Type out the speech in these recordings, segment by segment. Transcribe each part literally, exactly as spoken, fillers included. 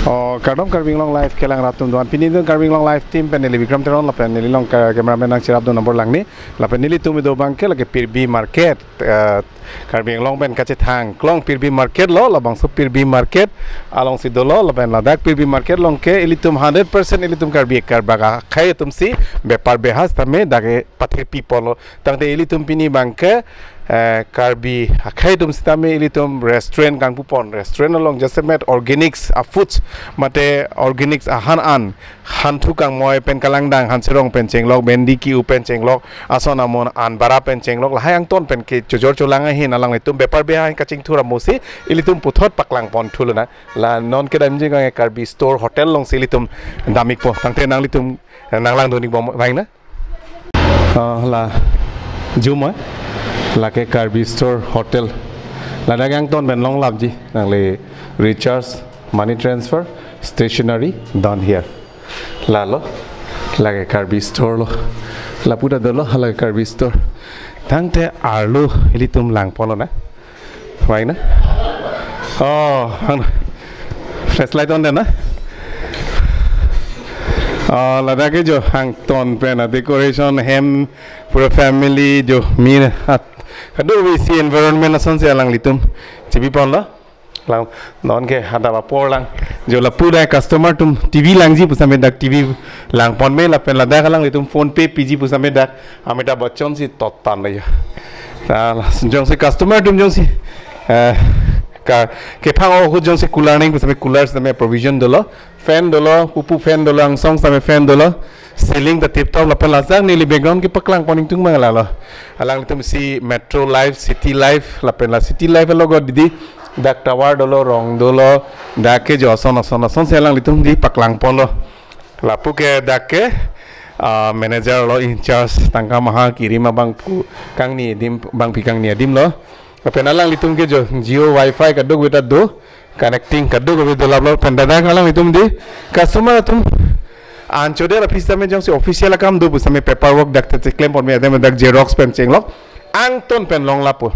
Oh, kardom Karbi Anglong Live kelang rat atum doan. Pini dun Karbi Anglong Live team pen neli Bikram Teron lapen neli along ka-, cameraman nangcherap dun number langni. Lapen nelitum kedo abangke lake Pirbi Market, eh, Karbi Anglong pen kachethang klong Pirbi Market lo, labangso Pirbi Market alongsi dolo, lapen ladak Pirbi Market along ke ilitum hundred percent ilitum Karbi Karbak akhei atumsi bepar behas tame dak ke pathirpi ponlo. Tangte ilitum pini abangke, eh, Karbi akhei atum sitame ilitum restaurant kangpu pon, restaurant along jasemet organics a foods mate organics ahan an, hanthu kangmoi pen kalangdang, hanserong pen chenglok, bendi ki-u pen chenglok, ason amon an bara pen chenglok, lahai angton pen kechojor cholang ahin alanglitum bepar behas kachingthur amosi ilitum puthot paklang pon thulonang. La non kedamji kang Karbi Store Hotel alongsi ilitum damikpo. Tangte nanglitum nanglang dun-ikbom vang na. Ah, la jumoi, lake Karbi Store Hotel. Ladak angton pen longlapji, nangli recharge, money transfer, stationery, done here. Lalo, lake Karbi Store lo. Lapu ta dolo, lake Karbi Store. Tangte arlo ilitum lang ponlonang. Vang na? Oh, vang na. Flashlight on dena? Oh, ladak ke jo angton pen a decoration hem pura family jo mir hat. Kadokave isi environment asonsi alanglitum chebi ponlo. Lang non ke hadap apor lang. Jo lapu dak customer atum T V langji pusitame dak T V lang pon me lapen ladak alanglitum PhonePe piji pusitame dak Amitabh Bachchan si tot tan lagi. Ta la jongsi customer atum jongsi, eh, ka kephang ahut jongsi cooler nangji pusitame cooler sitame provision dolo, fan dolo, pupu fan dolo, angsong sitame fan dolo, ceiling ta tip top lapen ladak neli background kepaklang pon ingtung mang lalo. Alanglitum si Metro Life, City Life, lapen la City Life alogot didi dak tower dolo, rong dolo, dak ke jo ason ason asonsi alanglitum di paklang ponlo. Lapu ke dak ke, ah, manager lo, in charge tangka maha kirim abangphu kangni adim, bangpi kangni adim lo. Lapen alanglitum ke jo Jio wifi kadokave ta do, connecting kadokave do laplo. Lapen ladak alanglitum di customer atum an chodet aphi sitame jongsi official akam do pusitame paperwork dak te cheklem pon me, adem dak xerox pen chenglok, angton pen longlapo.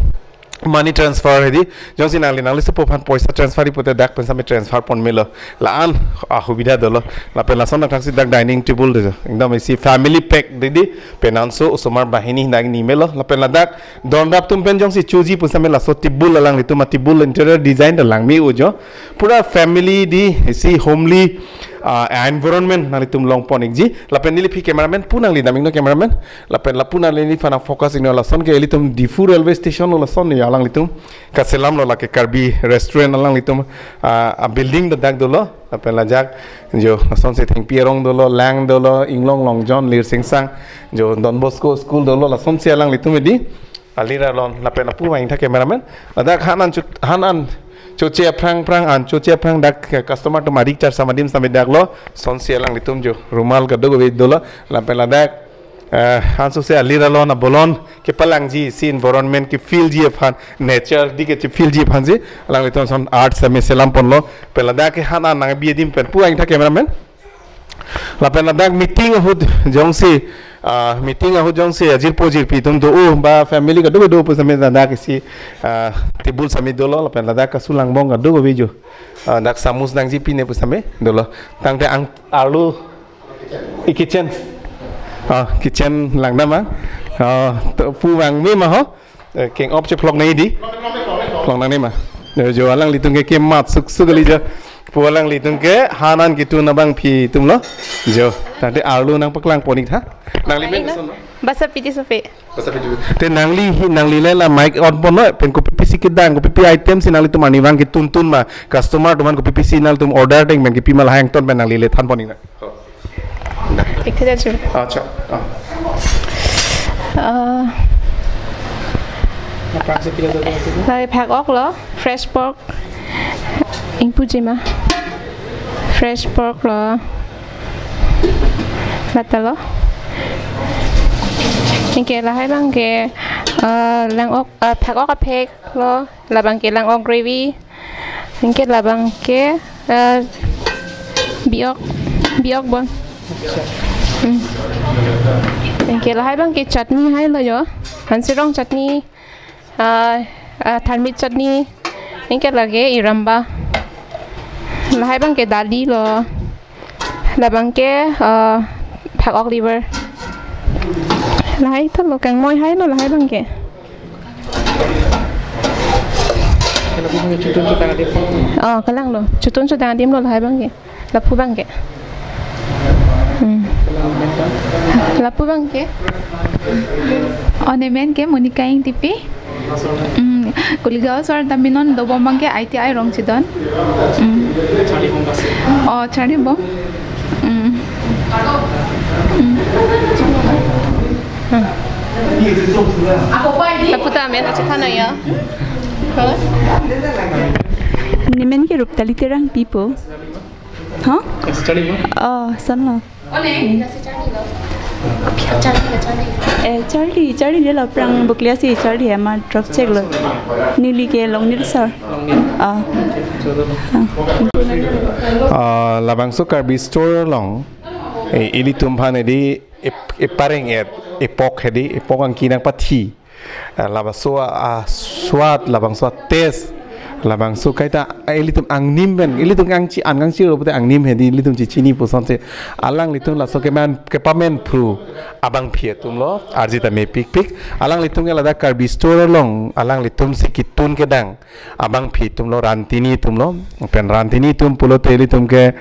Money transfer hedi, jongsi nangli nangli sopo aphan poisa transfer-ji pute dak pen sitame transfer pon melo. La-an asubidha dolo. Lapen lason athaksi dak dining table do jo. Ekdom isi family pack didi, penanso osomar banghini nangni melo. Lapen ladak donrap atum pen jongsi choji pusitame laso table alanglitum a table interior design ta lang me-o jo. Pura family di isi homely, ah, environment nanglitum long pon-ikji. Lapen neli aphi cameraman pu nangli dam-iknon cameraman. Lapen lapu nangli neliphan focus-iknon, lason ke ilitum Diphu railway station lo, lason ni alanglitum kaselam lo, lake Karbi restaurant alanglitum, ah, a building ta dak dolo. Lapen lajak jo lasonsi thengpi arong dolo, lang dolo, Inglong Long John, Lir Singsang, jo Don Bosco school dolo, lasonsi alanglitum di alir alon lapen lapu vang tha cameraman. Ladak han an chut, han an choche aphrang phrang an choche aphrang dak customer atum arik char sitame adim sitame dak lo, lasonsi alanglitum jo rumal kadokave dolo, lapen ladak, eh, han sose alir alon abolon kepalangji, si environment ke feel-ji aphan, nature di ke feel-ji aphansi alanglitum ason art sitame selam ponlo. Lapen ladak ke han an nangbi adim pen pu vang tha cameraman. Lapen ladak meeting ahut jongsi, ah, meeting ahut jongsi ajirpo jirpi atum do-o ba family kadokave do pusitame ladak isi, ah, table sitame dolo, lapen ladak kasu langbong kadokave jo, ah, dak samus nangji pine pusitame dolo. Tangte ang arlo i kitchen. Ah, kitchen langdam ang. Ah, to pu vang me ma ho. Eh, keng-op chephlok nangji di. Phlok nangne ma. Eh, jo alanglitum ke kemat suksuk kali jo. Pu alanglitum ke han an kitun abangpi atum lo. Jo. Tangte arlo nangpaklang pon-ik tha. Nangli men Nangli na? Koson lo? Basa Piti Sope. Basa Piti. Te nangli hi, nangli le la mic on ponlo, pen kopi pisi kedang, kopi pi item si nanglitum arnivang ketuntun ma, customer atum aphan kopi pisi nanglitum order deng pen kepi ma, lahai angton pen nangli le than pon-ik na. Oh. Dah. Ek thajar chu. Ah, chok. Ah. Ah. Laphrangsi pila do do itu? Lake phak-ok lo, fresh pork. Ingpuji ma. Fresh pork lo. Lata lo. Anke lahai abangke, ah, lang-ok, ah, phak-ok aphek lo. Labangke lang-ok gravy. Anke labangke, eh, bi-ok, bi-ok bon. Hmm. Anke lahai abangke chutney hai lo jo. Hanserong chutney, ah, ah, tharmit chutney. Anke lake iramba. Lahai abangke dali lo. Labangke, eh, phak-ok liver. Lahai ta lo, kangmoi hai lo lahai abangke. Lapu abangke chotun chotang adim. Oh, kalang lo. Chotun chotang adim lo lahai abangke. Lapu abangke. Hmm. Lapu abangke. Oh, nemen ke Monica Engtipi. Hmm. Kuligaon asor tame non dobom abangke I T I rong chedon. Hmm. Oh, charlibom. Hmm. Hmm. Lapu ta amen achethan ya. Nemen ke Ruptali Terangpi po. Huh? Charli ma? Oh, lason lo. Eh, charli, charli de lo, aphrang boklia si charli, ama drop check lo. Neli ke Longnir sir. Ah. Ah, labangso Karbi Store along, eh, ilitum aphan edi ep-, epareng et, epok hedi, epok angki nangpathi. Ah, labangso a, a swad, labangso a taste, labangso kaita, ah, ilitum angnim pen, ilitum kangchi, an kangchiro pute angnim hedi, ilitum chichini pusonsi. Alanglitum laso keman, kepamen phru abangpi atum lo, arjita mepikpik. Alanglitum ke ladak Karbi Store along, alanglitum si kitun kedang abangpi atum lo, rantini atum lo. Pen rantini atum pulote ilitum ke,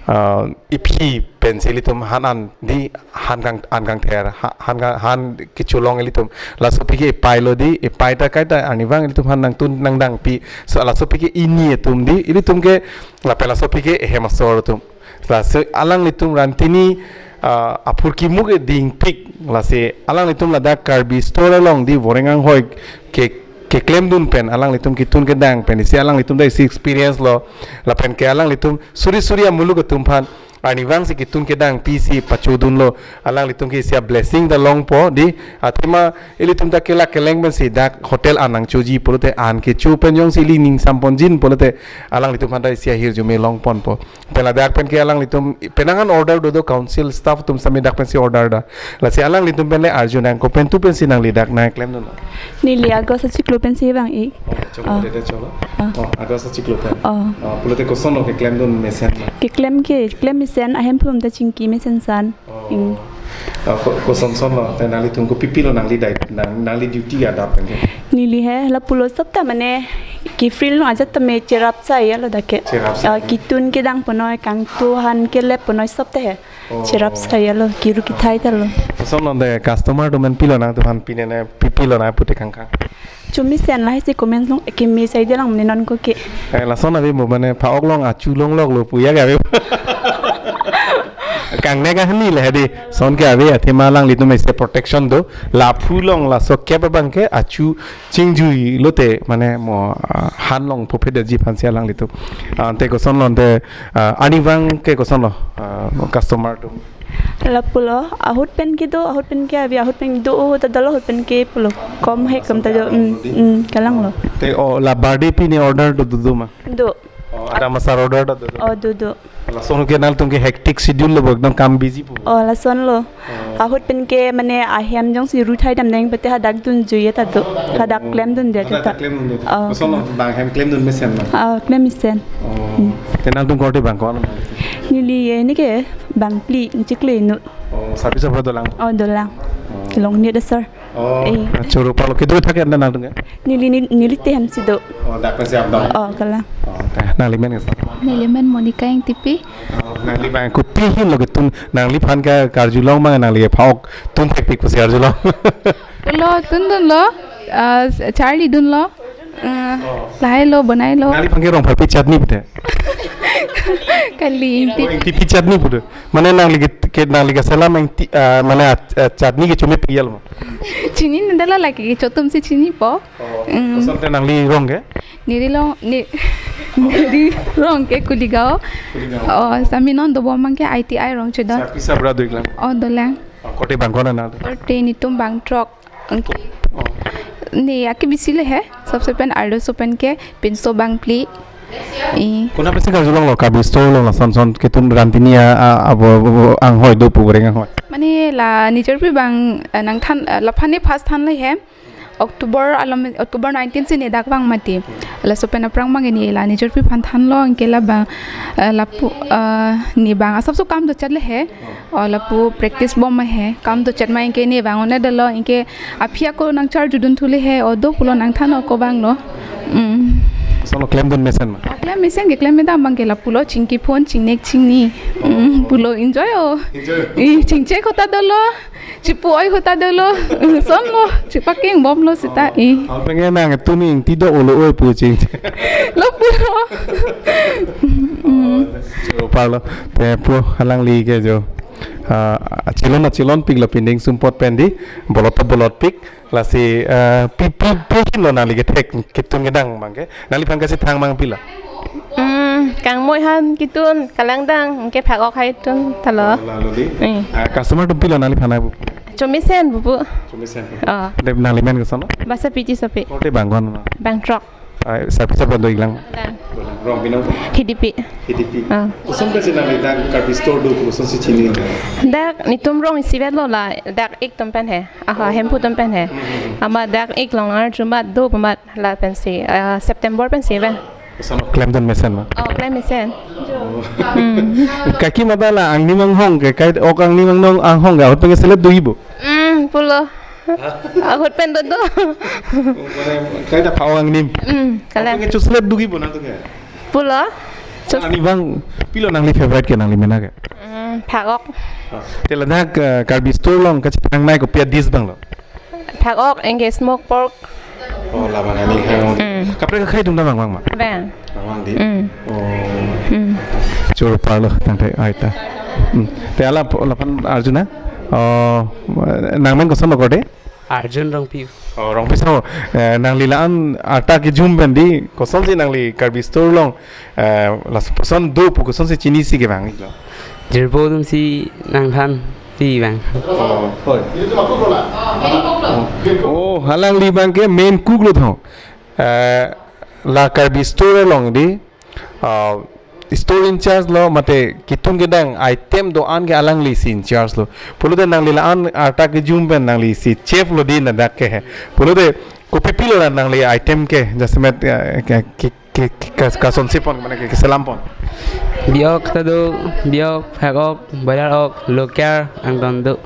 ah, iphi pensi ilitum han an di, han kang, an kangther, ha-, han kang, han kecholong ilitum. Laso aphi ke epai lo di, epai ta kaita arnivang ilitum han nangtun nangdangpi. So laso aphi ke ini atum di, ilitum ke lapen laso aphi ke ehem asor atum. Lasi alanglitum rantini, ah, aphurkimuk edingpik. Lasi alanglitum ladak Karbi Store along di Voreng Anghoi ke, keklemdun pen, alanglitum kitun kedang pen, isi alanglitum ta isi experience lo, lapen ke alanglitum suri suri amuluk atum aphan arnivang si kitun kedang pisi pachodun lo, alanglitum ke isi a blessing ta longpo di, athema ilitum ta kelak keleng pensi dak hotel an nangchoji pulote, an kecho pen jongsi ili ning samponjin pulote, alanglitum aphan ta isi ahirjume longponpo. Pen ladak pen ke alanglitum, penang an order do do, council staff atum sami dak pensi order da. Lasi alanglitum pen le arjunang, kopi pentu pensi nangli dak nangklemdun lo? Neli August achiklo pensi vang-ik. Oh, choklo. Ah. Dede choklo. Ah. Oh, August achiklo pen. Ah. Oh, pulote koson lo keklemdun mesen lo? Keklem ke, klem mesen, ahemphu atum ta chingki mesen san. Oh. Ing. Ah, ko-, koson son lo, te nanglitum kopi pilo nangli dai, nang, nangli duty adap pen ke? Neli he, lapulo sob ta mane, ke-free lo ajat tame cherap sai lo dak ke. Cherap sai. Ah, kitun kedang ponoi, kangtu han kelep ponoi sob ta he. Oh. Cherap sai lo, kiru kithai ta lo. Koson lo de customer atum pen pilo nangtumphan pine ne pi pilo nang pute kangkang? Chomisen lahai si comment long, keme sai de lang mane non ko ke. Eh, lason ave mo mane phak-ok along achu longlok lo puya ke ave. Kangnek ahani le hedi. Lason ke ave, athema alanglitum isi protection do. Laphu along laso kep abangke achu chingjui lote mane mo, ah, han long phophe daji aphansi alanglitum. Ah, ante koson lo ante, ah, arnivang ke koson lo, ah, customer atum? Lapulo, ahut pen ke do, ahut pen ke ave, ahut pen do, oh, ta dolo ahut pen ke pulo. Kom he kom ta do, mm, mm, kalang lo. Te, oh, la birthday pine order do do do ma? Do. Oh, ada masa order do do do? Oh, do do. Lason ke nangtum ke hectic schedule lo bo, ekdom kam busy pu. Oh, lason lo. Oh. Ahut pen ke mane ahem jongsi ru thai dam neng pete hadak dunjui ta do. Hadak klemdun de ta. Hadak klemdun de. Oh. Lason lo bang hem klemdun mesen ma? Oh, klem mesen. Oh. Hmm. Te nangtum korte bang ko-an? Neli ye ni ke bang phli, nchikle nu. Oh, service abroad dolang? Oh, dolang. Oh. Longnir asor. Oh, eh. Choro palo kedo thak ya nangtum ke? Neli, neli, neli te hem si do. Oh, dak pensi up down. Oh, kalang. Oh, te, nangli men ke? Neli men Monica Engtipi. Oh, nangli bang kopi hin lo ketun, nangliphan ke karjulong bang nangli phak-ok tun thekpik pusi arjulong? Lo, tundun lo. Ah, charlidun lo. Ah, lahai lo, bonai lo. Nangliphan ke Rongpharpi chutney pute? Kali Engti. Oh, Engtipi chutney pute. Mane nangli ke, ke nangli ke selam Engti, ah, mane, ah, chutney ke chumi piyal mo? Chini nandala lagi ke chotum si chinipo. Oh, mm. Koson te nangli rong ke? Neli rong, ne, neli rong ke Kuligaon. Kuligaon. Oh, sami non dobom abangke I T I rong chedon. Sir, pisa bra do-ik lang? Oh, dolang. Oh, korte bang ko-an nang? Korte netum bang throk. Okay. Oh. Ne, ake bisi le he. Sabse pen arloso pen ke pinso bang phli. Eh. Konat pensi karjulong lo, Karbi Store along lason son ketun rantini a, a, abo, abo, anghoi do pu, Voreng anghoi? Mane la nijor pi bang, eh, nangthan, eh, laphan ne first than le he. October alom, October nineteen si ne dak vang mati. Laso pen aphrang abang ne la nejirpi aphan thanlo, anke labang, eh, lapu, eh, ne bang asapso kam dochet le he. O lapu practice bom ma he. Kam dochet ma, anke ne bang one dolo, anke aphi ako nangcharjudun thu le he, o do pulo nangthan ako abang lo. Mm. Kosonlo, klemdun mesen ma? Aklem mesen ke, klem medam abang ke lapulo, chingki phone, chingnek chingni. Mm, pulo enjoy o. Enjoy. Ih, chingchek ahut ta dolo. Chipu oi ahut ta dolo. Sonlo, chipakeng bomlo seta, ih. Ahut pengen nangtum ingti do-olo oi pu ching. Lo pulo. Mm. Jo parlo. Te pu alangli ke jo. Ah, chilon chilonpiklo, pindeng sumpot pen di. Bolot bolotpik. Lasi, eh, pi, pi, pi hinlo nangli kethek ketun kedang abang ke. Nangliphan kachethang abang pilo? Hmm, kangmoi aphan ketun, kalangdang, anke phak-ok hai tun talo. Oh, lalo di. Eh. Ah, customer atum pilo nangliphan ai pu? Chomisen pupu. Chomisen. Oh. Dep, nangli men kosonlo? Basapi Tissopi. Korte bang ko-an? Bang throk. Ah, sapi sapi do-iklang. Dang. Rong binong? Hidipi. Hidipi. Ah. Koson pensi nangli dak Karbi Store do, kosonsi chini? Dak netum rong isivet lo la, dak ik atum pen he. Aha, hemphu atum pen he. Hmm. Amat dak ik along arju amat do pu amat la pensi, ah, September pensi ave. Kosonlo, klemdun mesen ma? Oh, klem mesen. Hmm. Kaki mata la angnim anghong ke, kai-ok angnim angnong anghong ke, ahut pengen selep do-ipo? Hmm, pulo. Hah? Ahut pen dodo. Mane kaita phak-ok angnim. Hmm, kalang. Ahut pengen chuslep do-ipo nangtum ke? Pulo. Chus- Ani abang pilo nangli favorite ke, nangli mena ke? Hmm, phak-ok. Ah, te ladak, eh, Karbi Store along kachethang nai kopi a-dish abang lo? Phak-ok, anke smoked pork. Oh, labang ani hang. Hmm. Kaprek akhai atum ta vang vang ma? Vang. Vang vang di. Hmm. Oh. Hmm. Jo parlo, tangte ai ta. Hmm. Te hala po-, laphan arju nang. Oh, nangmen kosonlo korte? Arjun Rongpi. Oh, Rongpi sao, eh, nangli la-an arta kejum pen di, kosonsi nangli Karbi Store along, eh, lason do pu kosonsi chinisi kevang-iklo? Jirpo atumsi nangthan ti vang. Oh. Oh, alangli abang ke main cook lo tho. Eh, la Karbi Store along di, ah, store in charge lo, mate ketun kedang item do-an ke alanglisi in charge lo. Pulote nangli la-an arta kejum pen nanglisi chef lo di ladak ke he. Pulote kopi pilo la nangli item ke, jasemet, eh, ke, ke, ke, ke, kas-, kasonsi pon, mane ke, keselam pon? Bi-ok ta do, bi-ok, phak-ok, boiler ok, local angdon do.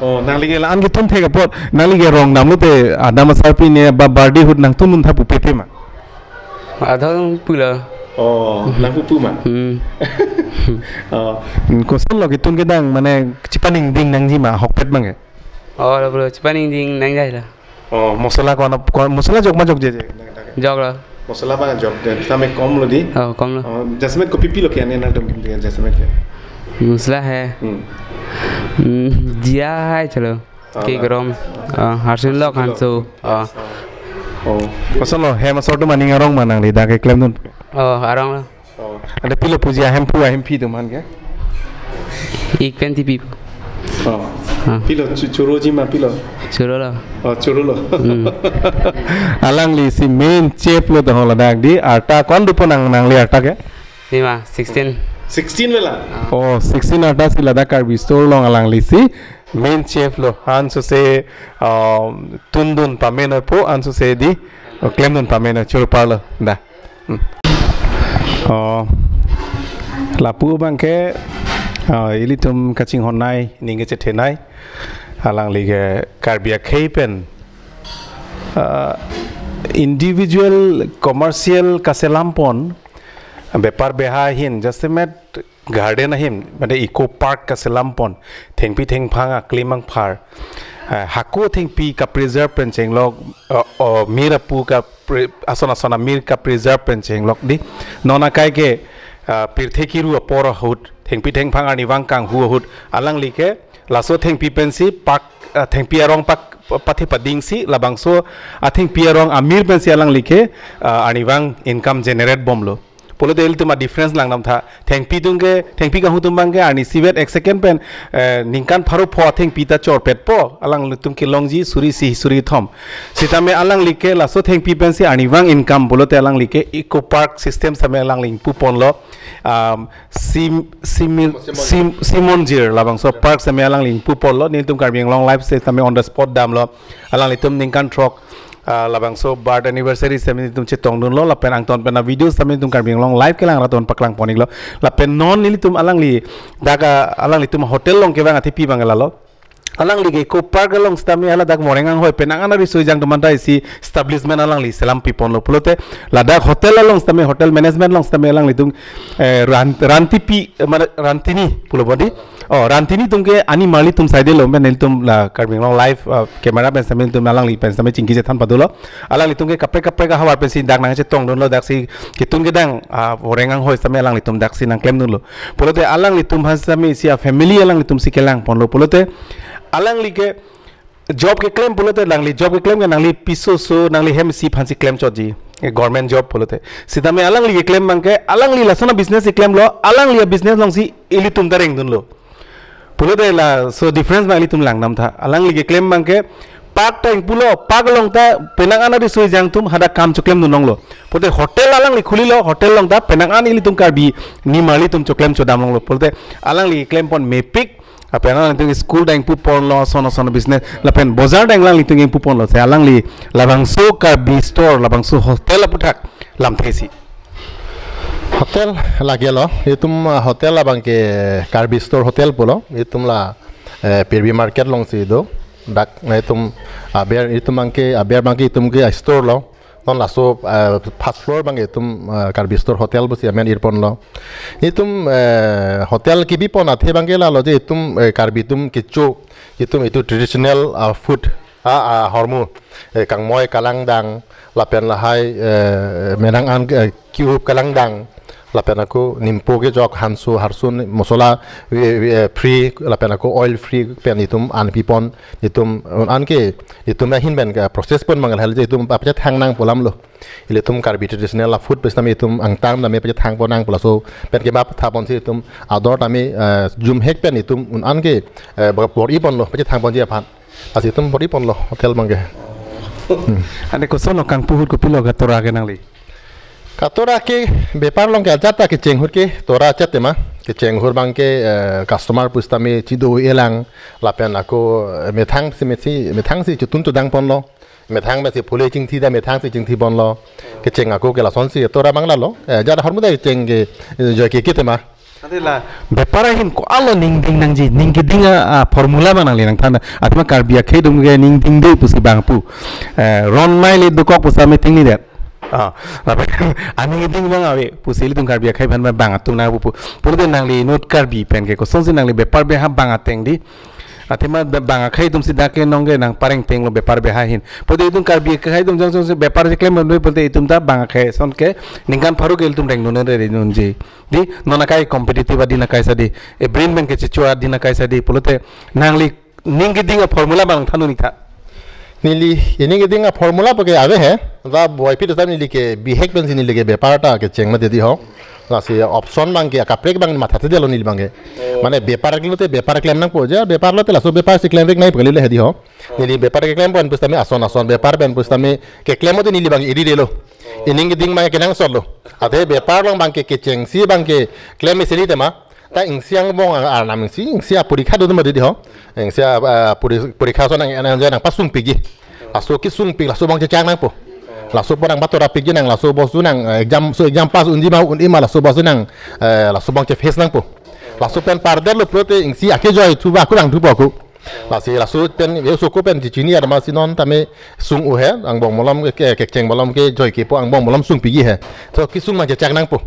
Oh, nangli ke la-an ketun thek apot, nangli ke rong damlote, adam asarpi ne ba birthday ahut nangtun un tha pupe te ma? Adhon pulo. Oh, nangpu pu ma? Hmm. Oh, kosonlo ketun kedang, mane chepaningding nangji ma ahokpet abang ke? Oh, lo pulo, chepaningding nangjai lo. Oh, mosola ko-an, ko-an, mosola jok ma jokje je? Joklo. Mosola abang jok, je, tame komlo di? Oh, komlo. Oh, jasemet kopi pilo ke ane nangtum ke jasemet ke? Mosola he. Hmm. Hmm, jira hai chalo. Oh, ke la. Garam. Ah, harsin lok, harsin lok, hanso. Ah. Oh. Kosonlo, hem asor atum aning arong ma nangli dak keklemdun? Oh, arong lo. Oh, ante pilo puji ahemphu ahemphi atum aphan ke? Ik pen tipi. Oh. Ah. Pilo chu-, choroji ma pilo? Chorolo. Oh, chorolo. Hmm. Alanglisi main chef lo tho ladak di, arta ko-an dopo nang, nangli arta ke? Nima, sixteen. Sixteen vela? Ah. Oh, sixteen arta si ladak Karbi Store along alanglisi main chef lo, ansose, ah, tundun pamenoi po, ansose di, oh, klemdun pamenoi, jo parlo, da. Hmm. Oh, lapu abang ke, ah, ilitum kachinghon nai, ning kachethe nai, alangli ke Karbi akhei pen, ah, individual commercial kaselam pon, bepar beha ahin, jasemet garden ahin, mane eco park kaselam pon, thengpi thengphang aklim angphar, eh, hako thengpi ka-preserve pen chenglok, eh, oh, mir apu ka pre-, ason ason amir ka-preserve pen chenglok di. Non akai ke, eh, pirthe kiru apor ahut, thengpi thengphang arnivang kanghu ahut, alangli ke laso thengpi pensi park, eh, thengpi arong pak pathe padingsi, labangso athengpi arong amir pensi alangli ke, eh, arnivang income generate bomlo. Pulote ilitum a-difference langdam tha. Thengpi atum ke, thengpi kanghu atum abang ke arni isivet ek second pen, eh, ningkan pharo pho thengpi ta chorpetpo. Alanglitum kelongji suri isi suri kethom. Sitame alangli ke laso thengpi pensi arnivang income pulote alangli ke eco park system sitame alangli ingpu ponlo. Um, sim, simil, sim, simonjir labangso park sitame alangli ingpu ponlo. Nelitum Karbi Anglong Live sitame on the spot damlo. Alanglitum ningkan throk ah, labangso birth anniversary sitame nelitum chetongdunlo, lapen angton pen a-video sitame nelitum Karbi Anglong Live kelang raton paklang pon-iklo. Lapen non nelitum alangli dak, ah, alanglitum hotel along kevang athe pi abang lalo. Alangli ke Eco Park along sitame hala dak Moreng anghoi penang an ariso ejang atum anta isi establishment alangli selam piponlo pulote, ladak hotel along sitame, hotel management along sitame alanglitum, eh, ran, rantipi, eh, mane rantini pulo bodi. Oh, rantini atum ke ani marli atum saidelo, men nelitum la Karbi Anglong Live, ah, camera pen sitame nelitum alangli pen sitame chingki chethan padulo. Alanglitum ke kaprek kaprek ahavar pensi dak nangchetongdunlo, daksi ketun kedang, ah, Moreng anghoi sitame alanglitum daksi nangklemdunlo. Pulote alanglitum aphan sitame isi a-family alanglitum si kelang ponlo pulote, alangli ke job keklem pulote, nangli job keklem ke nangli piso so, nangli hem isi aphansi klemchotji, eh, government job pulote. Sitame alangli keklem abang ke, alangli lason a-business si klemlo, alangli a-business alongsi ilitum ta rengdunlo. Pulote laso difference abang ilitum langdamtha. Alangli keklem abang ke park ta ingpulo, park along ta penang an ariso ejang atum hadak kam choklemdun longlo. Pulote hotel alangli khulilo, hotel along ta penang an ilitum Karbi nimarli atum choklemchodam longlo. Pulote alangli keklem pon mepik, lapen alanglitum school ta ingpu ponlo, ason ason business, lapen bojar ta alanglitum ingpu ponlo. Si alangli labangso Karbi Store, labangso hotel aputhak lamthe si. Hotel lagilo, itum, ah, hotel abang ke Karbi Store Hotel pulo, itum la, eh, Pirbi Market alongsi do. Dak, eh, itum aber, itum abang ke aber abang ke itum ke store lo. Non laso, eh, first floor abang ke itum, eh, Karbi Store Hotel pusi amen ir ponlo. Itum, eh, hotel kebi pon athe abang ke lalo je itum, eh, Karbi atum kecho, itum itum traditional, ah, food, ah, ah, ahormu, eh, kangmoi kalangdang, lapen lahai, eh, menang an, eh, kiup kalangdang, lapen ako nimpo kejok, hanso harsun, mosola, eh, eh, free, lapen ako oil free pen itum an pipon, itum, eh, an ke, itum ahin pen ke process pon mangal hal je itum pachethang nangpo alam lo. Ilitum Karbi traditional a-food pen sitame itum angtan tame pachethang pon nangpo laso pen kemap tha ponsi itum ador tame, eh, jumhek pen itum un an ke, eh, bor-i ponlo pachethang ponji aphan. Lasi itum bor-i ponlo hotel abang ke. Ane koson lo kangpu ahut kopilo katora ke nangli? Katora ke bepar along ke ajat ta kecheng ahut ke tora ajat tema. Kecheng ahut abang ke, eh, customer pusitame chido-elang lapen ako, eh, methang si mesi, methang si chotun chodang ponlo. Methang mesi phule chingthi ta methang si chingthi ponlo. Kecheng ako ke lasonsi tora abang lalo. Eh, ajat ahormu ta kecheng ke, eh, joike ke tema. Ante la bepar ahin ko-an lo ning ding nangji, ning keding a, a formula ma nangli nangthan. Athema Karbi akhei atum ke ning dingde pusi bang pu. Eh, ron mai le dokok pusitame tingledet. Ah, lapen aning keding abang ave pusi ilitum Karbi akhei aphan bang atum nangpu pu. Pulote nangli inut Karbi pen ke kosonsi nangli bepar beha bang ateng di. Athema da-, bang akhei atumsi dak ke nong ke nangpareng tenglo bepar beha ahin. Pulote itum Karbi akhei atum jongsi bepar si klem dun pulote itum ta bang akhei ason ke ningkan pharo ke ilitum rengdun re rengdunji. Di non akai competitive adin akai sa di, e brain pen kechecho adin akai sa di, pulote nangli ning keding a formula abang than un-ik tha. Neli ining keding a formula puke ave he. Da boy pit ta neli ke bihek pensi neli ke bepar ta kecheng mati di ho. Lasi option abang ke akaprek abang matha thedetlo neli abang ke. Oh. Mane bepar lote bepar klem nangpo, je bepar lote laso bepar si klemvek nai pu kalilo he di ho. Neli bepar keklem pen pusitame ason ason bepar pen pusitame keklem lote neli abang iri detlo. Ining keding abang kenangsotlo. Athe bepar along abang ke kechengsi abang ke klem isi tema. Ta ingsi angbong arnam ingsi, ingsi aporikha do ma di ho. Ingsi a, a, pori-, porikha ason nang, nang, nangpasungpikji. Laso kesungpik, laso abang chechak nangpo. Laso apor nangpatora pikji nang, laso bostu nang, eh, exam, so exam pass unji ma, un-e ma, laso bostu nang, eh, laso abang che-face nangpo. Laso pen pardetlo pulote ingsi akejoi thuba ako nangthupo ako. Lasi laso pen, yo soko pen chichini arma si non tame sung-o he, angbong malom ke, ke, kecheng malom ke, joikepo angbong malom sungpikji he. To kesung abang chechak nangpo.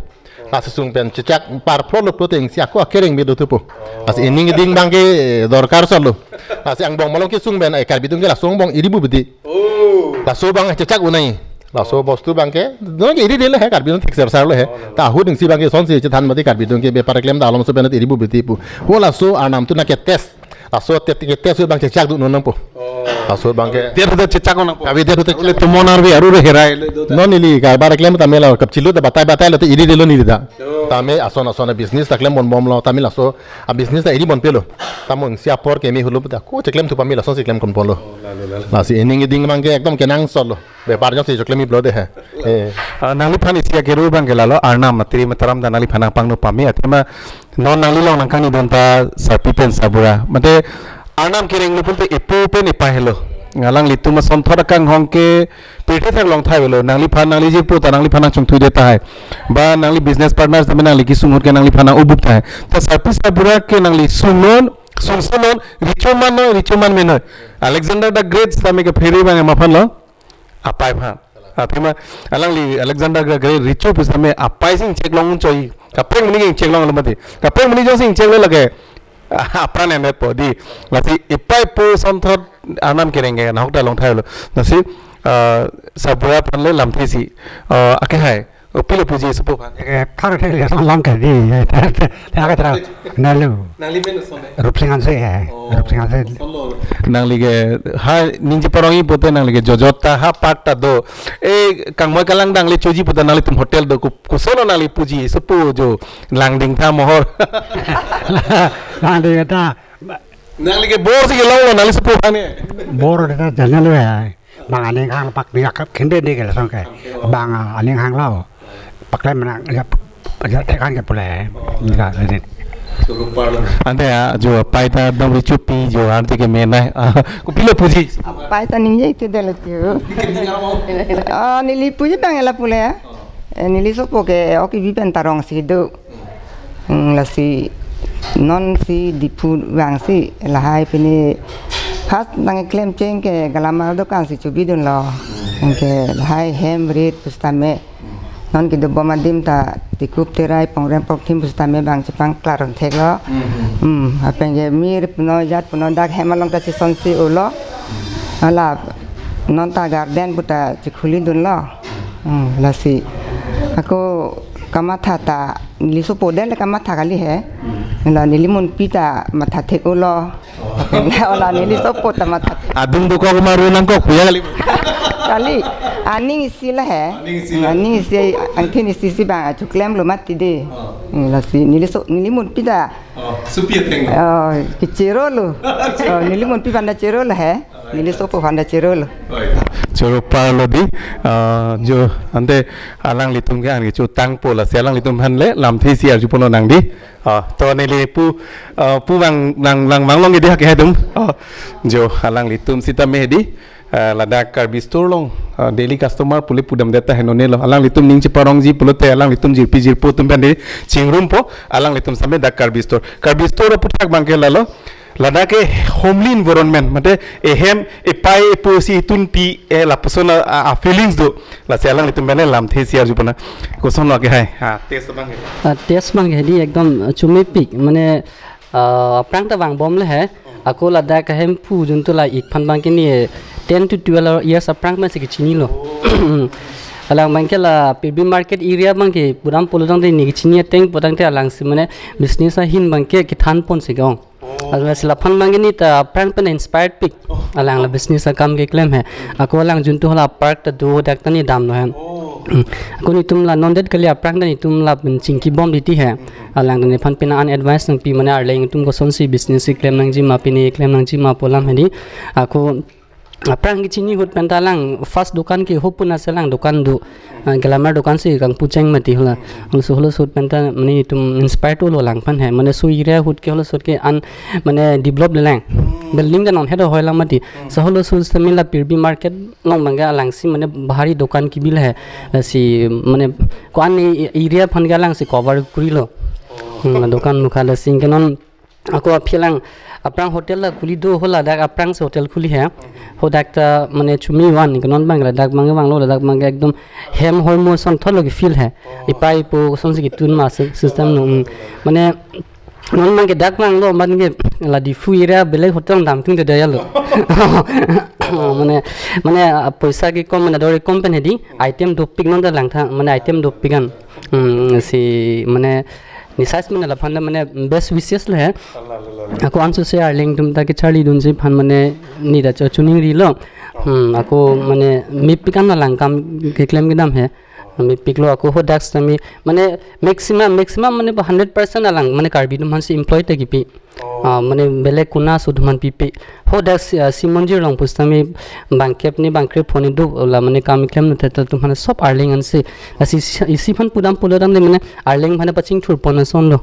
Lasi sung pen chechak parphlotlo pulote ingsi ako akereng me dothupo. Lasi ining keding abang ke, eh, dorkar solo. Lasi angbong malom kesung pen, eh, Karbi atum ke laso angbong iri bu bidi. Oh. Laso abang chechak unai. Laso bostu abang ke, non ke iri detlo he, Karbi atum thik sersarlo he. Oh, no, no. Ta ahut ingsi abang ke sonsi chethan mati Karbi atum ke bepar klem ta alom so pen iri bu bidi pu. Ho laso arnam atum nangke-test. Laso te, te, test abang chechak dun nangpo. Oh. Laso abang ke. Dia sudah chechak nangpo. Abi dia sudah. Ole tomon arve aru re herai le do ta. Non neli karbar klem tame la kapchilo ta batai batai lo te iri detlo neli ta. Oh. Tame ason ason a business ta klem ponbomlo tame laso a business ta iri ponpelo. Tamo ingsi apor keme hulu ta ko cheklem thu pame lasonsi klem ponponlo. Oh, lalo, lalo. Lasi ining keding abang ke ekdom kenangsotlo. Bepar jongsi choklem-i pulote he. Eh. Ah, nangliphan isi akero abang ke lalo arnam matiri mataram ta nangliphan nangpangno pame athema non nangli along nangkangnidun ta sarpi pen sarbura. Mate arnam kerenglo pulote epo pen epa helo. Alanglitum asonthot akanghong ke pirthe thak long thai avelo. Nangliphan nangli jirpo ta nangliphan nangchongthuidet tahai. Ba nangli business partners tame nangli kesung ahut ke nangliphan nang-obup tahai. Ta sarpi sarbura ke nangli sungnon, sungsenon, recho mannoi, recho manmenoi. Alexander the Great tame kephere abang ma aphan lo? Apai aphan. Athema alangli Alexander the Great recho pusitame apai si ingchek long choi. Kaprek monit ke ingchek longlo mati. Kaprek monit jongsi ingcheklo lake apran endet po dei. Lasi epai epo asonthot arnam kereng ke nahok ta long thai avelo. Lasi, ah, sarbura aphan le lamthe isi. Ah, akehai. O pilo puji sopo aphan. Ke thar the le song long ke dei. Thar ke thar. Nalo. Nangli men ason dei? Rupsing Hanse hai. Oh, Rupsing Hanse. Ason lo. Nangli ke ha ningje parong-i pute nangli ke jojot ta ha park ta do. E kangmoi kalang dang le choji pute nanglitum hotel do ku-, koson lo nangli puji sopo jo langding tha mohor. Langding ta. Nangli ke bor si kelonglo nangli sopo aphan ke. Bor ta jangan lo hai. Bang aning hang pak dia kap khende dei ke lason ke. Bang, ah, aning hanglo. Paklem nang ya, ya tekan ke pule. Enggak, ini. Ante ya, jo apai ta dong richupi, jo ante ke menai. Ah, kopilo puji? Apai ta ningje ite delo tu. Ah, neli puji abang la pule ya. Eh, neli sopo ke ok ibi pen ta rong si do. Hmm, lasi non si Diphu vangsi lahai pini first nangklem cheng ke galamar dokan si chobidunlo. Anke lahai hem rit pusitame non kedobom adim ta tikup terai pongrem pokthim pusitame bang chepangklar theklo. Hmm, apeng ke mir puno jat puno dak hem along ta chesonsi ulo. Hala non ta garden puta chekhulidunlo. Hmm, lasi ako kamatha ta neli sopo den le kamatha kali he. La neli munpi ta matha thek ulo. Hala neli sopo ta matha thek. Adung dokok maru nangkok puya kali. Kali aning isi la he. Aning isi la. Aning isi angthin isi si bang achuklemlo mati dei. Oh. Hmm, lasi neli so neli munpi ta. Oh, supi atheng lo. Oh, kechirolo. Oh, neli munpi aphan ta chirolo he. Neli sopo aphan ta chirolo. Oi. Choro parlo dei, ah, jo, ante alanglitum ke an kecho tangpo lasi alanglitum aphan le lamthe isi arjuponlonang dei. Ah, to neli pu, ah, pu vang nang, nang vang long dei ha ke hai atum. Ah, jo, alanglitum sitame dei, ah, ladak Karbi Store along, ah, daily customer pule pudamdet ta henone lo. Alanglitum ning cheparongji pulote alanglitum jirpi jirpo atum aphan dei chingrumpo, alanglitum sitame dak Karbi Store. Karbi Store aputhak abang ke lalo. Ladak ke homely environment, mate ehem epai epo si itunpi, eh, lapuson a, a, a feelings do. Lasi alanglitum aphan le lamthe isi arjuponang. Koson lo ke hai. Ha, taste abang ke. Ah, taste abang ke dei ekdom, ah, chomepik. Mane, ah, aphrang ta vangbomlo he. Ako ladak ahemphu juntu la-ik aphan abang ke ne ten to twelve years aphrang pensi kechinilo. Oh. Alang abang ke la Pirbi market area abang ke pudam pulo tangte ne kechini ateng pu tangte alangsi mane business ahin abang ke kethanponsi ke-ong. Oh. Lasi laphan abang ke ne ta aphrang pen inspired pik. Oh. Alang la business akam keklem he. Ako alang juntu hala park ta do dak ta ne damlo he. Oh. Ako netum la non det kali aphrang ta netum la pen chingkibom titi he. Hmm. Alang ta nephan pina an advice nangpi mane arleng atum kosonsi business keklem nangji ma pine keklem nangji ma pu alam he dei. Ako aphrang kechini ahut pen ta alang first dokan ke ho pu na si alang dokan do, ah, glamour dokan si kangpu cheng mati hala. Halaso halaso ahut pen ta mane itum inspired ulo alang aphan he. Mane so area ahut ke halaso ahut ke an mane develop le lang. Building ta non he do hoi lang mati. So halaso ahut sitame la Pirbi market along abang ke alangsi mane bahari dokan kebi le he. Si mane ko-an area aphan ke alangsi cover kurilo. Hmm, dokan mukha lasi ke non ako aphi alang aphrang hotel la khuli do hala dak aphrangsi hotel khuli he. Ho dak ta mane chumi van ke non abang ladak abang vanglo ladak abang ke ekdom hem hormu asonthotlo ke feel he. Epai epo kosonsi ketun ma si-, system no, mm. Mane non abang ke dak vanglo man ke la Diphu area belek hotel damthung te dayalo. Mane, mane, ah, poisa kekom mane dor kekom pen he dei item dopik non ta langtha mane item dopik an. Hmm, si mane ne size mane laphan ta mane best wishes le he. Allah, Allah, Allah. Ako anso se arleng atum ta kecharlidunji aphan mane ne ta cho chuning rilo. Hmm, ako mane mepik an alang kam keklem kedam he. Mepiklo ako ho dak sitame mane maximum, maximum mane hundred percent alang mane Karbi atum aphansi employ ta kipi. Oh. Ah, mane belek kona so atum aphan pipe. Ho dak si, ah, Simonjir along pusitame bangkep ne bangkrep phone do la mane kam keklem ne theta atum aphan sob arleng ansi. Lasi si, isi aphan pudam pulo tangte mane arleng aphan pachingthurpon asonlo.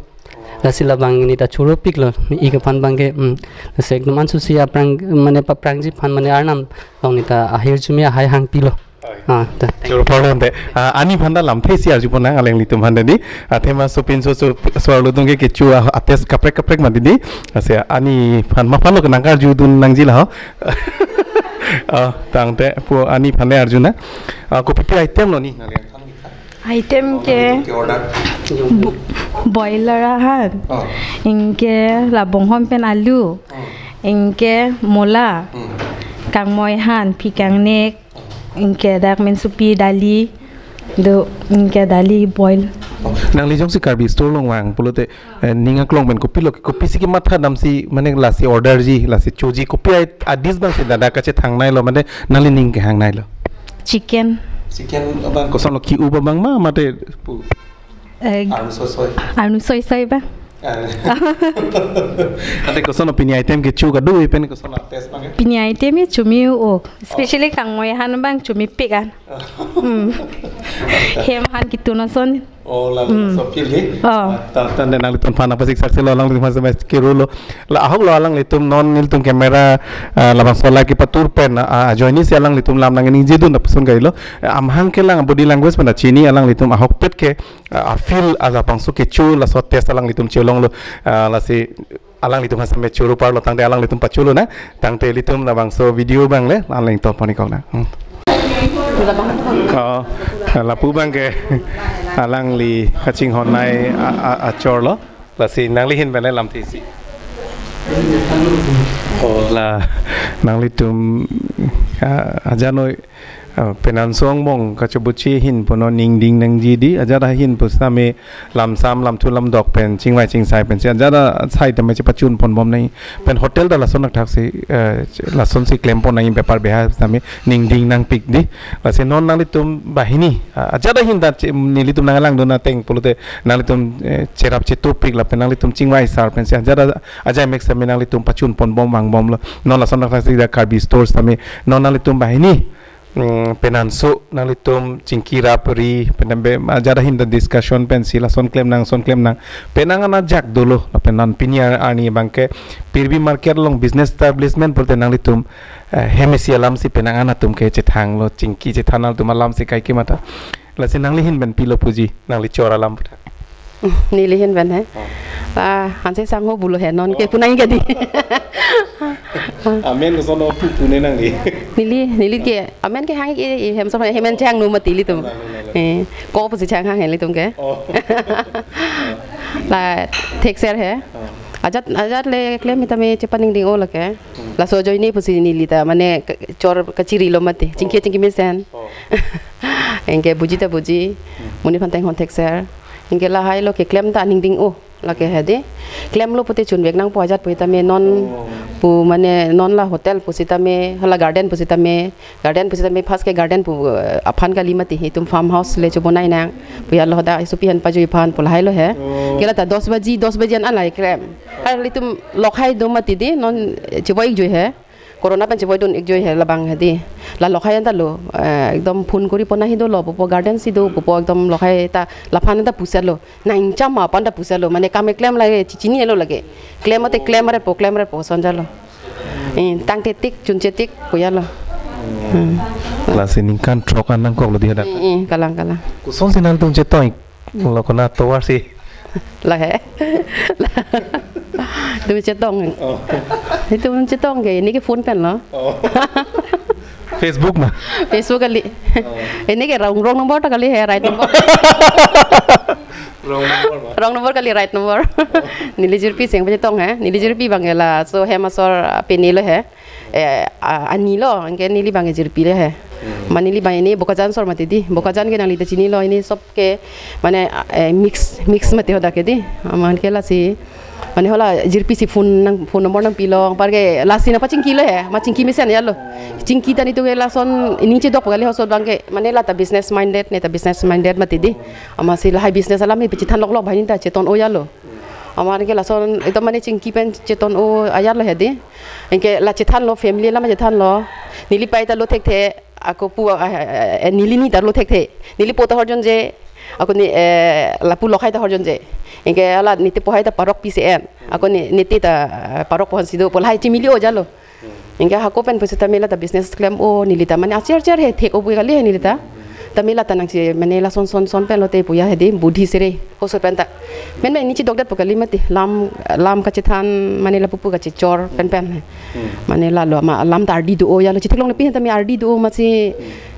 Lasi labang neta choropiklo, ik aphan abangke, hmm. Lasi ekdom ansusi aphrang, mane paphrangji aphan mane Arnam along neta ahirjume ahai hangpilo. Oi. Ah, ta. Choro parlonte. Ah, ani aphan ta lamthe isi arjupon nang alanglitum aphan ta di. Ah, athema sopinso so, so arlo atum ke kecho, ah, a-taste kaprek kaprek mati di. Lasi ani aphan ma aphanlo nangkarjudun nangji la ho. Ah, tangte pu ani aphan le arjunang. Ah, kopi pi item lo ni? Item ke ke order. Bo-, boiler ahan. Oh. Anke la bonghom pen alu. Oh. Anke mola. Hmm. Kangmoi ahan, phi kangnek. Anke dak mensupi dali. Do, anke dali boil. Oh. Nangli jongsi Karbi Store along vang pulote, eh, ning aklong pen kopilo, kopisi kematha damsi, mane lasi orderji, lasi choji, kopi ai-, a-dish abangsi dak dak kachethangneilo, mane nangli ning kehangneilo? Chicken. Chicken abang kosonlo, ki-u abang ma mate pu? Eh, arnu soi soi. Arnu soi soi ba. Ah. Ante koson pini item kecho kado pen koson a-taste abangke? Pini item ke chomi o. Especially kangmoi ahan abang chomipik an. Hmm. Hem ahan ketun ason. Oh, la, hmm, so feel di. Oh. Ah, ta, tangte nanglitum aphan apasik sakselo, alanglitum aphan same kerolo. La ahoklo alanglitum, non nelitum camera, ah, labangso la kepatur pen, ah, ajoinesi alanglitum lam nangning jidun lapuson kailo. Ah, amahang kelang body language pen chini alanglitum ahokpet ke, ah, a-feel, ah, labangso kecho laso taste alanglitum chelonglo, ah, lasi alanglitum aphan same choro parlo, tangte alanglitum pacholo nang, tangte ilitum labangso video abang le, alang to poni kok nang. Hmm. Oh, lapu abangke alangli kachinghon nei a, a, achorlo. Lasi nangli ahin pen le lamthe isi. Oh, la nanglitum, ah, ajanoi, ah, penang song mong kachobuchi ahin punon ningding nangji di, ajat ahin pusitame lamsam lamthu lamdok pen chingvai chingsai pensi ajat asai tame chepachun ponbom nang, pen hotel ta lason thakthaksi, eh, lasonsi klempon nang, bepar beha tame ningding nangpik di. Lasi non nanglitum banghini, ah, ajat ahin ta che-, nelitum nanglangdun ateng pulote nanglitum, eh, cherap chetupik lapen nanglitum chingvai sar pensi ajat a-, ajai mek same nanglitum pachun ponbom vangbomlo. Non lason thakthaksi dak Karbi Store tame non nanglitum banghini, mm, penang so nanglitum chingki rap ri, penang be, ajat ahin ta discussion pensi lason klem nang, son klem nang. Penang an ajak dolo, lapen non pini ar-, arni abangke Pirbi market along business establishment pulote nanglitum, eh, hem isi alamsi penang an atum ke chethanglo, chingki chethan atum alamsi kaike matha. Lasi nangli ahin pen pilo puji, nangli chor alam puthot. Neli ahin pen he. Oh. Ah, ansi sangho pulo he, non ke, oh, punai ke di. Amen koson pu, pune nangli? Neli, neli ke, amen ke hang ke, hem so, hem chang no mati ilitum. Nangli, nangli. Eh, ko pusi changhang he ilitum ke. Oh. La, thekser he. Oh. Ajat, ajat le klem tame chepaningding-o lake. Hmm. Laso ajoine pusi neli ta, mane, ke-, chor kachirilo mati. Chingki, oh, chingki mesen. Oh. Anke buji ta buji. Hmm. Monit aphan tenghon thekser. Anke lahailo keklem ta ningding-o lake he di. Klemlo pute chunvek nangpo ajat pusitame non, oh, pu mane non la hotel pusitame, hala garden pusitame, garden pusitame first ke garden pu, eh, aphan kali mati, itum farm house le chobonai nang. Pu ya lo da supi han pajui aphan pu lahailo he. Oh. Ke la ta dos baji, dos baji an an la klem. Hal itum lokhai do mati di, non, eh, cheboi-ik jui he. Corona pen cheboi dun-ik jui he labang he di. La lokhai an ta lo, eh, ekdom phone kori pon ahi dolo, pupo garden si do, pupo ekdom lokhai ta laphan ta pusetlo. Nang cham ma aphan ta pusetlo. Mane kam keklem lake, chi-, chinilo lake. Klem mate klem retpo, klem retpo, son jalo. Eh, tangte tik, chunche tik, pu ya lo. Hmm. Lasi ningkan throk an nangkoklo di hadak. Eh, eh, kalang, kalang. Kosonsi nangtum chetong-iklo, konat tovar si? La he. Itum chetong. Oh. Itum chetong ke, neli ke phone pen lo. Oh. Facebook ma? Facebook kali. Oh. Neli ke wrong, wrong number ta kali he, right number. Wrong number ma? Wrong number kali, right number. Oh. Neli jirpi seng pachetong he. Neli jirpi abang ke laso hem asor, ah, pini lo he. Eh, a-, ani lo, anke neli abang ke jirpi le he. Hmm. Ma neli abang ini Bokajan asor mati di. Bokajan ke nangli ta chinilo, ini sob ke, mane, eh, mix, mix mati hadak ke di. Aman ke lasi, mane hala jirpi si phone nang, phone number nangpilo, anpar ke lasi nangpachingkilo he, ma chingki mesen ya lo. Chingki ta nelitum ke lason, ining chedok kali halaso abang ke, mane la ta business minded, ne ta business minded mati di. Amatsi lahai business alam he pachethan loklok banghini ta cheton-o ya lo. Aman ke lason, itum mane chingki pen cheton-o ajat lo he di. Anke la chethanlo, family alam chethanlo. Neli pei ta lo thekthe, ako pu, ah, eh, eh, neli ni ta lo thekthe. Neli po ta horjonje, ako ni, eh, lapu lokhai ta horjonje. Anke hala niti pohai ta parok P C N. Ako ni niti ta, eh, parok pohon sido pu lahai chimili-o jalo. Anke hako pen pusi ta mela ta business klem-o neli ta mane acher acher he thek-o pu kali he neli ta. Ta mela ta nangsi mane lason son son pen lote puya hedi budhi sere. Hosor pen ta. Men men ni chidokdet pu kali mati lam lam kachethan mane lapu pu kachechor pen pen he. Mane lalo ma lam ta ardi do-o jalo chitheklongle pi ta me ardi do-o masi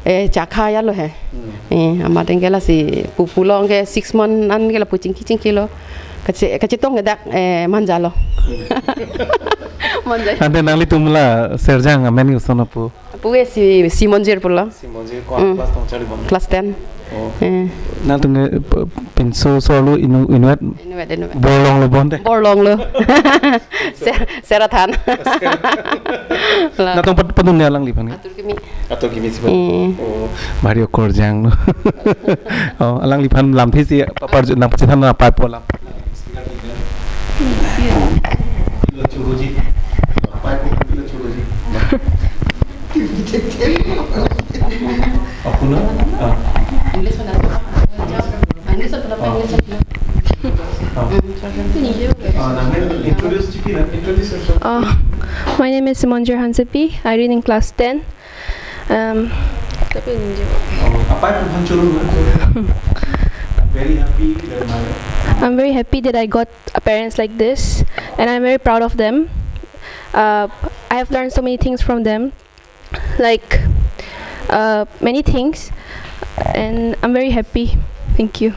eh chakha jalo he. Eh amat anke lasi pupu lo anke six month an ke lapu chingki chingki lo. Kache kachetong ke dak eh manja lo. Manja. Ante nanglitum la Serjang amen ke koson apu? Apu ke si Simonjir pulo. Simonjir ko class tong charli bom? Class ten. Oh. Eh. Nangtum ke p- pinso solo inu inuet Inuet inuet. Borlong lo bonte. Borlong lo. Ser- Serathan. La. Nangtum pat- padun ne alangliphan ke? Atur kimi. Atur kimi si. Eh. Oh. Mario Korjang lo. Oh, alangliphan lamthe si papar nangpachethan apai pu alam. English mana? English atau apa English atau? Ah, introduce chiki na, introduce yourself. Uh, my name is Simonjir Hansepi. I read in class ten. Um, Apai pu aphan choro na. Very happy that my I'm very happy that I got parents like this, and I'm very proud of them. Uh, I have learned so many things from them, like uh, many things, and I'm very happy. Thank you.